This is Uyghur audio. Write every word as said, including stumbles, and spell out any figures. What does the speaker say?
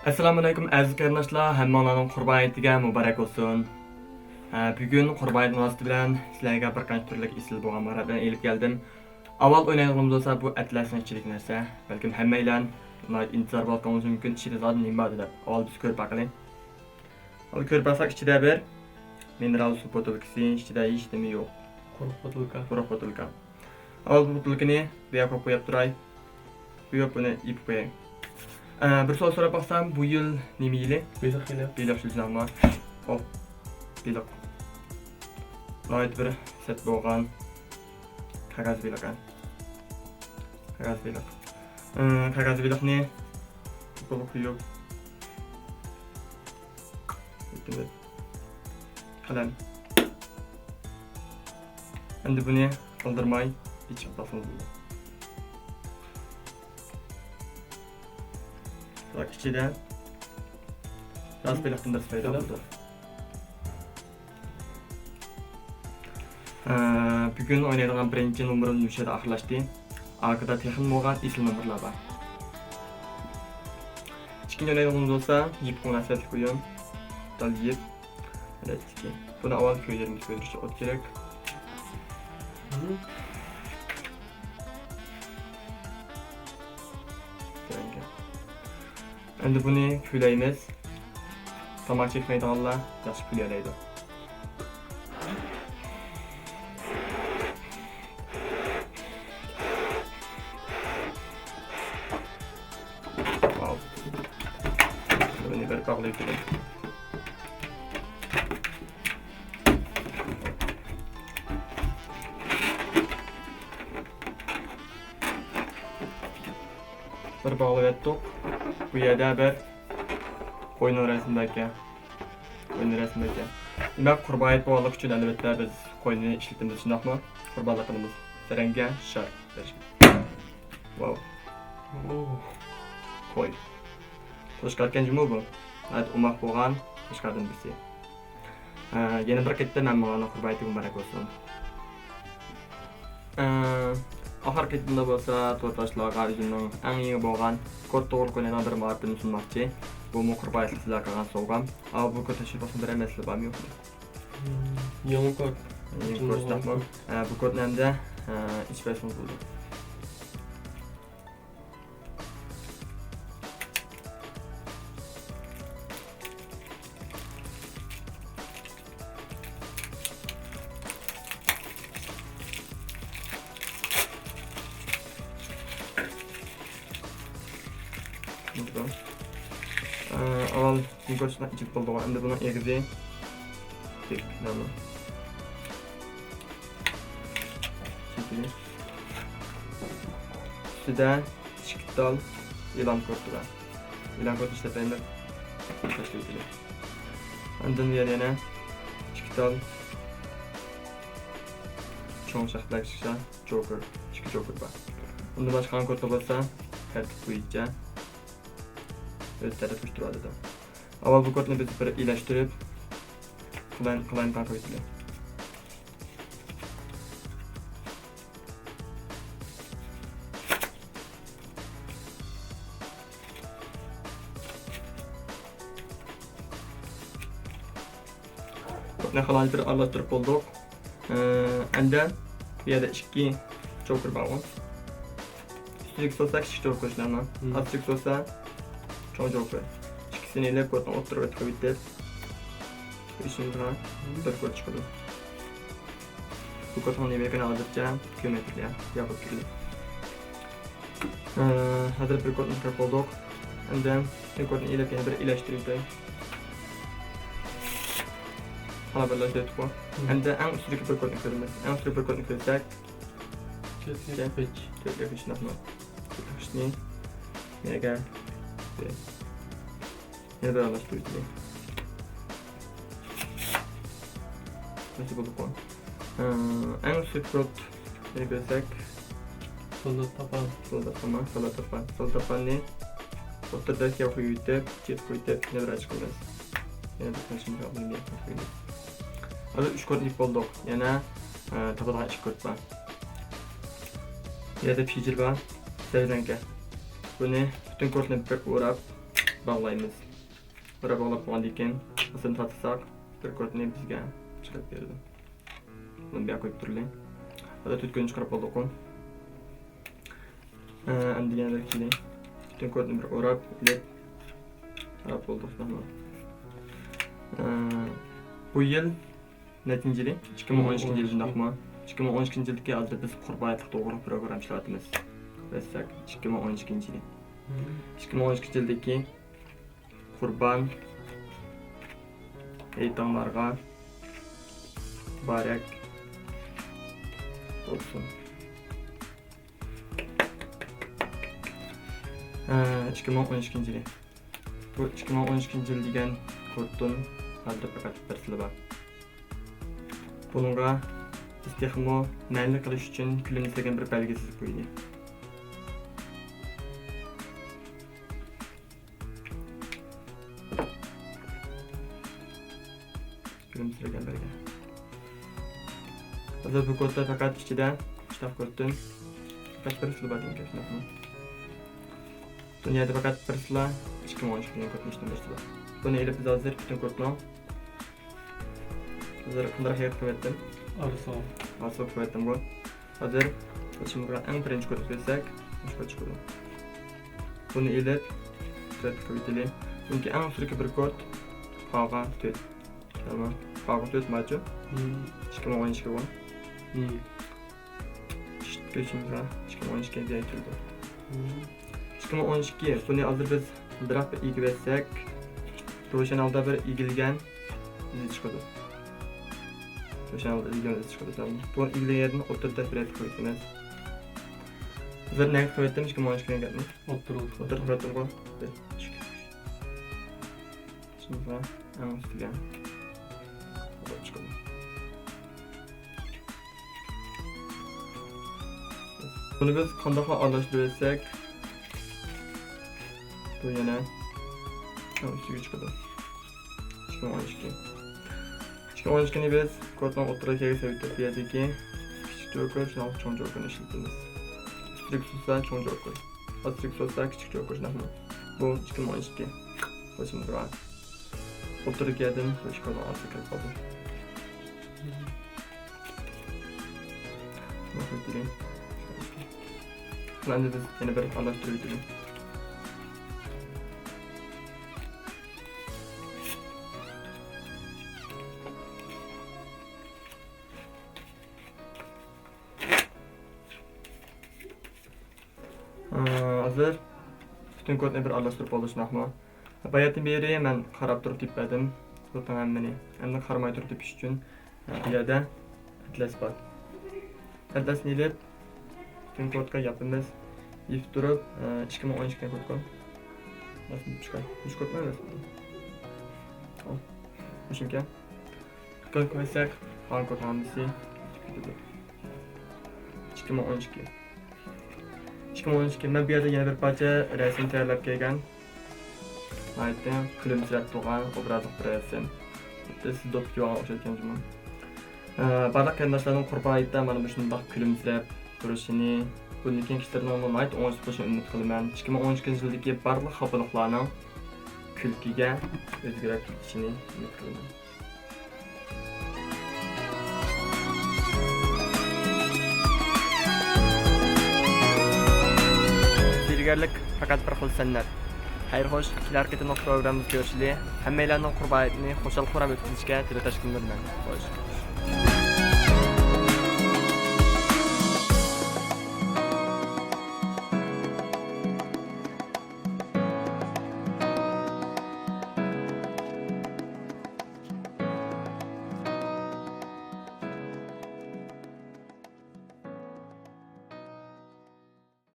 ئەسسالامۇئەلەيكۇم ئەزىز قېرىنداشلار، ھەممىڭلارنىڭ قۇربان ھېيتىگە مۇبارەك بولسۇن. ھە، بۈگۈن قۇربان ھېيت مۇناسىۋىتى بىلەن سىلەرگە بىر قانچە تۈرلۈك ئېسىل بولغان ماھارەتلەرنى ئېلىپ كەلدىم. ئاۋۋال ئوينايدىغىنىمىز بولسا بۇ ئەتلەسنىڭ ئىچىدىكى نەرسە. بەلكىم ھەممەيلەن ناھايىتى ئىنتىزار بولۇۋاتقىنىڭىز مۇمكىن، ئىچىدە زادى نېمە بار دەپ. ئاۋۋال بىز كۆرۈپ باقىلى. ئاۋۋال كۆرۈپ باقساق ئىچىدە بىر مىنېرال سۇ بوتۇلكىسى، ئىچىدە ھېچ نېمە يوق. قۇرۇق بوتۇلكا. قۇرۇق بوتۇلكا. ئاۋۋال بۇ بۇتۇلكىنى بۇ ياققا قويۇپ قويۇپ تۇراي. قويۇپ بۇنى يېپىپ قوياي. ئە، بىر سوئال سوراپ باقسام، بۇ يىل نېمە يىلى؟ بېلىق يىلى. بېلىق يىلى، ئەمما. ئوھ، بېلىق. ناھايىتى بىر سەت بولغان قەغەز بېلىق، ھە. قەغەز بېلىق. ئە، قەغەز بېلىقنى قويۇپ. قەلەم. ئەمدى بۇنى ئالدىرىماي ئېچىپ باقسىڭىز بولىدۇ. بۇ ئىچىدە راست بېلىقتىن بىر پەيدا بولىدۇ. ئە، بۈگۈن ئوينايدىغان بىرىنچى نومۇرىمىز مۇشۇ يەردە ئاخىرلاشتى. ئارقىدا تېخىمۇ بولغان ئېسىل نومۇرلار بار. ئىككىنچى ئوينايدىغىنىمىز بولسا يىپ، مۇناسىۋەتلىك ئويۇن. دال يىپ. ئادەتتىكى. بۇنى ئاۋۋال كۆيدۈرىمىز، كۆيدۈرۈش ئوت كېرەك. ئەمدى بۇنى پۈۋلەيمىز. تاماكا چەكمەيدىغانلار ياخشى پۈۋلىيەلەيدۇ. ۋاۋ. بۇنى بىر باغلاپ كېلەي. بىر باغلىۋەتتۇق. بۇ يەردە بىر قوينىڭ رەسىمى بار ئىكەن. قوينىڭ رەسىمى بار ئىكەن. دېمەك، قۇربان ھېيت بولغانلىقى ئۈچۈن، ئەلۋەتتە، بىز قوينى ئىشلىتىمىز، شۇنداقمۇ؟ قۇربانلىق قىلىمىز. سەرەڭگە شار. ۋاۋ. ئوو. قوي. قوشقاركەن جۇمۇ بۇ. ناھايىتى ئوماق بولغان قوشقاردىن بىرسى. ئە، يەنە بىر قېتىم ھەممىڭلارنىڭ قۇربان ھېيتىگە مۇبارەك بولسۇن. ئە، ئاخىرقى قېتىمدا بولسا تورداشلارغا ئۆزۈمنىڭ ئەڭ يېڭى بولغان كورت توغرىلىق ئوينايدىغان بىر ماھارىتىمنى سۇنماقچى. بۇمۇ قۇربان ھېيتلىق سىلەرگە قىلغان سوۋغام. ئا، بۇ كورت تەشرىپ بولسا بىر ئەمەسلا بارمۇ يوقمۇ؟ يېڭى كورت. يېڭى كورت، شۇنداقمۇ؟ ئە، بۇ كورتنى ئەمدى، ئە، ئېچىپ بەرسىڭىز بولىدۇ. ئاۋۋال مىكروچىپنى ئېچىپ بولدۇق. ئەمدى بۇنىڭ ئېغىزى تىك، مانا. ئۈستىدە ئىككى تال ئېلان كورتى بار. ئېلان كورتى ئىشلەتمەيمىز. تاشلىۋېتىلى. ئاندىن بۇ يەردە يەنە ئىككى تال چوڭ شاختا كىچىك شاخ، جوكېر، ئىككى جوكېر بار. ئۇندىن باشقا قالغان كورتلار بولسا تەرتىپ بويىچە ئۆز تەرەپكە ئۇچتۇرۇۋاتىدۇ. ئاۋۋال بۇ كورتنى بىز بىر ئىلەشتۈرۈپ، قالايمىقان قىلىۋېتىلى. كورتنى خالايىق بىر ئارىلاشتۇرۇپ بولدۇق. ئەمدى بۇ يەردە ئىككى جوكېر بارغۇ. ئۈستىدىكى سولسا كىچىك جوكېر، شۇنداقمۇ؟ مم. ئاستىدىكى سولسا چوڭ جوكېر. ئىككىسىنى ئېلىپ، كورتنىڭ ئوتتۇرىغا تىقىۋېتىپ، ئىچىمىزغا بىر كورت چىقىدۇ. بۇ كورتنىڭ نېمە ئىكەنلىكىنى ھازىرچە كۆرمەيمىز، يا. ياقۇپ كېلىپ. ئە، ھازىر بىر كورتنى چىقىرىپ بولدۇق. ئەمدى پۈتۈن كورتنى ئېلىپ، يەنە بىر ئىلەشتۈرۈپ. ھالا بىرلەشتۈردۇق بۇ. مم. ئەمدى ئەڭ ئۈستىدىكى بىر كورتنى كۆرىمىز. ئەڭ ئۈستىدىكى بىر كورتنى كۆرسەك، تۆتلۈك ئۈچ. تۆتلۈك ئۈچ، شۇنداقمۇ؟ تۆتلۈك ئۈچنى نېمىگە؟ يەنە بىر ئارىلاشتۇرۇۋېتىلى. نەچچە بولدۇققۇ؟ ئەڭ ئۈستى كورت نېمە كۆرسەك؟ سولدا تاپان. سولدا تاپان، سولدا تاپان. سولدا تاپاننى ئوتتۇرىدىكىگە قويۇۋېتىپ، چېتىگە قويۇۋېتىپ، يەنە بىر ئاچىقىمىز. يەنە بىر قېتىم شۇنداق قىلىپ قويىمىز. ھازىر ئۈچ كورتنى يېپىپ بولدۇق. يەنە، ئە، تاپىدىغان ئىككى كورت بار. بۇ يەردە پېجىر بار، زەۋزەڭكە. بۇنى پۈتۈن كورتنى بىر ئوراپ، باغلايمىز. بىر باغلاپ بولغاندىن كېيىن، ئاسىنى تارتساق، بىر كورتنى بىزگە چىقىرىپ بېرىدۇ. بۇنى بۇ يەرگە قويۇپ تۇرىلى. ھازىر تۆت كورتنى چىقىرىپ بولدۇققۇ. ئە، ئەمدى يەنە بىر كېلى. پۈتۈن كورتنى بىر ئوراپ، ئېلىپ، ئوراپ بولدۇق. ئە، بۇ يىل نەچچىنچى يىلى؟ ئىككى مىڭ ئون ئىككىنچى يىلى، شۇنداقمۇ؟ ئىككى مىڭ ئون ئىككىنچى يىلدىكى ھازىر بىز قۇربان ھېيتلىق توغرۇلۇق پروگرامما ئىشلەۋاتىمىز. دېسەك، ئىككى مىڭ ئون ئىككىنچى يىلى. ئىككى مىڭ ئون ئىككىنچى يىلدىكى قۇربان ھېيتىڭلارغا مۇبارەك بولسۇن. ئىككى مىڭ ئون ئىككىنچى يىلى. بۇ ئىككى مىڭ ئون ئىككىنچى يىل دېگەن كورتتىن ھازىر پەقەت بىرسىلا بار. بۇنىڭغا بىز تېخىمۇ مەنىلىك قىلىش ئۈچۈن كۈلۈمسىرىگەن بىر بەلگە سىزىپ قويدى. كۈلۈمسىرىگەن بەلگە. ھازىر بۇ كودتا پەقەت ئىچىدە، ئىشتاق كودتىن پەقەت بىرسىلا بار دېگەن گەپ، شۇنداقمۇ؟ دۇنيادا پەقەت بىرسىلا، ئىككى مىڭ ئون ئىككى دېگەن كودنى ئىشلىتىمىز. بۇنى ئېلىپ بىز ھازىر پۈتۈن كودنىڭ، ھازىر قانداق ھەرىكەت قىلىۋەتتىم؟ ئارىسىغا. ئارىسىغا قىلىۋەتتىمغۇ. ھازىر ئىچىمىزگە ئەڭ بىرىنچى كودنى كۆرسەك، مۇشۇ كود چىقىدۇ. بۇنى ئېلىپ، تۆتكە كۆپەيتىلى. چۈنكى ئەڭ ئۈستىدىكى بىر كود، پاغا تۆت. تامام. پاغا تۆت ماچۇ. مم. ئىككى مىڭ ئون ئىككى بۇ. مم. كۆچۈمىزگە ئىككى مىڭ ئون ئىككى دېگەن كېلىدۇ. مم. ئىككى مىڭ ئون ئىككى، بۇنى ھازىر بىز بىراق بىر ئىگىلىۋەتسەك، روشەن ھالدا بىر ئىگىلىگەن ئىزى چىقىدۇ. روشەن ھالدا ئىگىلىگەن ئىزى چىقىدۇ. تامام. بۇ ئىگىلىگەندىن ئوتتۇرىدا بىرەر كۆرسىمىز. ھازىر نەگە قىلىۋەتتىم، ئىككى مىڭ ئون ئىككى دېگەن گەپنى. ئوتتۇرىغا. ئوتتۇرىغا قىلىۋەتتىمغۇ. شۇنداق، ئەڭ ئۈستىگە ئاپىرىپ چىقىدۇ. بۇنى بىز قانداقلا ئارىلاشتۇرۇۋەتسەك، بۇ يەنە ئەڭ ئۈستىگە چىقىدۇ. ئىككى مىڭ ئون ئىككى. ئىككى مىڭ ئون ئىككىنى بىز كودنىڭ ئوتتۇرىغا كەلگەن سەۋىيىدە بۇ يەردىكى كىچىك جوكېر، شۇنىڭ چوڭ جوكېرنى ئىشلىتىمىز. ئۈستىگە سۇنسا چوڭ جوكېر، ئاستىگە سۇنسا كىچىك جوكېر، شۇنداقمۇ؟ بۇ ئىككى مىڭ ئون ئىككى. قوشۇمغا ئوتتۇرىدىكى يەردىن بۇ ئىككى كودنىڭ ئارىسىغا كىرىپ قالدى. ئەمدى بىز يەنە بىر ئارىلاشتۇرۇۋېتىمىز. ھازىر پۈتۈن كودنى بىر ئارىلاشتۇرۇپ بولدى، شۇنداقمۇ؟ باياتتىن بېرى مەن قاراپ تۇرۇپ تېپىپ بەردىم كودنىڭ ھەممىنى. ئەمدى قارىماي تۇرۇپ تېپىش ئۈچۈن، بۇ يەردە ئەتلەس بار. ئەتلەسنى ئېلىپ، پۈتۈن كودقا ياپىمىز. يېپىپ تۇرۇپ، ئىككى مىڭ ئون ئىككى كودقا. مۇشۇ كودمۇ ئەمەس؟ مۇشۇمىكەن. كۆرۈپ قويساق، قانۇن كود ھامىسى. ئىككى مىڭ ئون ئىككى. ئىككى مىڭ ئون ئىككى. مەن بۇ يەردە يەنە بىر پارچە رەسىم تەييارلاپ كەلگەن. ناھايىتى كۈلۈمسىرەپ تۇرغان ئوبرازلىق بىر رەسىم. خۇددى سىز دوپپا كىيىۋالغان ئوخشايدىكەن جۇمۇ. ئە، بارلىق قېرىنداشلارنىڭ قۇربان ھېيتتا مانا مۇشۇنداق كۈلۈمسىرەپ تۇرۇشىنى، بۇندىن كېيىنكى ئىشلىرىنىڭمۇ ناھايىتى ئوڭۇشلۇق بولۇشىنى ئۈمىد قىلىمەن. ئىككى مىڭ ئون ئىككىنچى يىلدىكى بارلىق خاپىلىقلارنىڭ كۈلكىگە ئۆزگىرىپ كېتىشىنى ئۈمىد قىلىمەن. سىيلىگەرلىك پەقەت بىر خىل سەنئەت. خەير خوش، كېلەر قېتىملىق پروگراممىمىزدا كۆرۈشىلى. ھەممەيلەننىڭ قۇربان ھېيتىنى خۇشال-خۇرام ئۆتكۈزۈشىگە تىلەكداشلىق بىلدۈرىمەن. خوش.